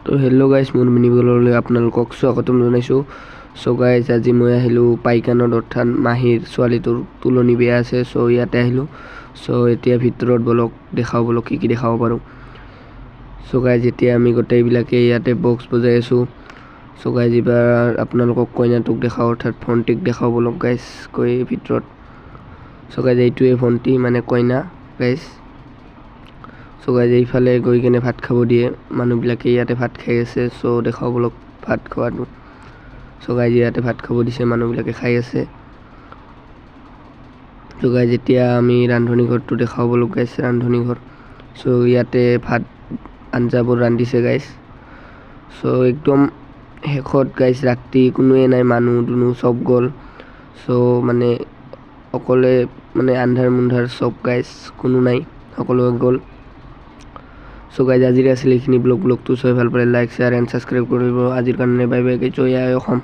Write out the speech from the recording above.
তো hello' guys, মোৰ mini ব্লগলৈ আপোনালোকক স্বাগতম জনাইছোঁ। চ' গাইজ, আজি মই আহিলোঁ পাইকানত, অৰ্থাৎ মাহীৰ ছোৱালীটোৰ তোলনি বিয়া আছে। চ' ইয়াতে আহিলোঁ। চ' এতিয়া ভিতৰত বলক, দেখাওঁ বলক কি কি দেখাব পাৰোঁ। চ' গাইজ, এতিয়া আমি গোটেইবিলাকে ইয়াতে বক্স বজাই আছোঁ। চ' গাইজ, এইবাৰ আপোনালোকক কইনাটোক দেখাওঁ, অৰ্থাৎ ভণ্টিক দেখাওঁ বলক গাইজ গৈ ভিতৰত। চ' গাইজ, এইটোৱে ভণ্টি মানে কইনা গাইজ। চ' গাইজ, এইফালে গৈ কেনে ভাত খাব দিয়ে মানুহবিলাকে, ইয়াতে ভাত খাই আছে। চ' দেখাওঁ বলক ভাত খোৱাটো। চ' গাইজ, ইয়াতে ভাত খাব দিছে, মানুহবিলাকে খাই আছে। চ' গাইজ, এতিয়া আমি ৰান্ধনী ঘৰটো দেখাওঁ বলক গাইজ, ৰান্ধনী ঘৰ। চ' ইয়াতে ভাত আঞ্জাবোৰ ৰান্ধিছে গাইজ। চ' একদম শেষত গাইজ, ৰাতি কোনোৱে নাই, মানুহ দুনুহ চব গ'ল। চ' মানে অকলে মানে আন্ধাৰ মুন্ধাৰ চব গাইজ, কোনো নাই, সকলোৱে গ'ল। চ' গাইজ, আজিৰ আছিল এইখিনি ব্লগ। ব্লগটো চাই ভাল পালে লাইক, শ্বেয়াৰ এণ্ড ছাবস্ক্ৰাইব কৰিব। আজিৰ কাৰণে বাই বাই, জয় আই অসম।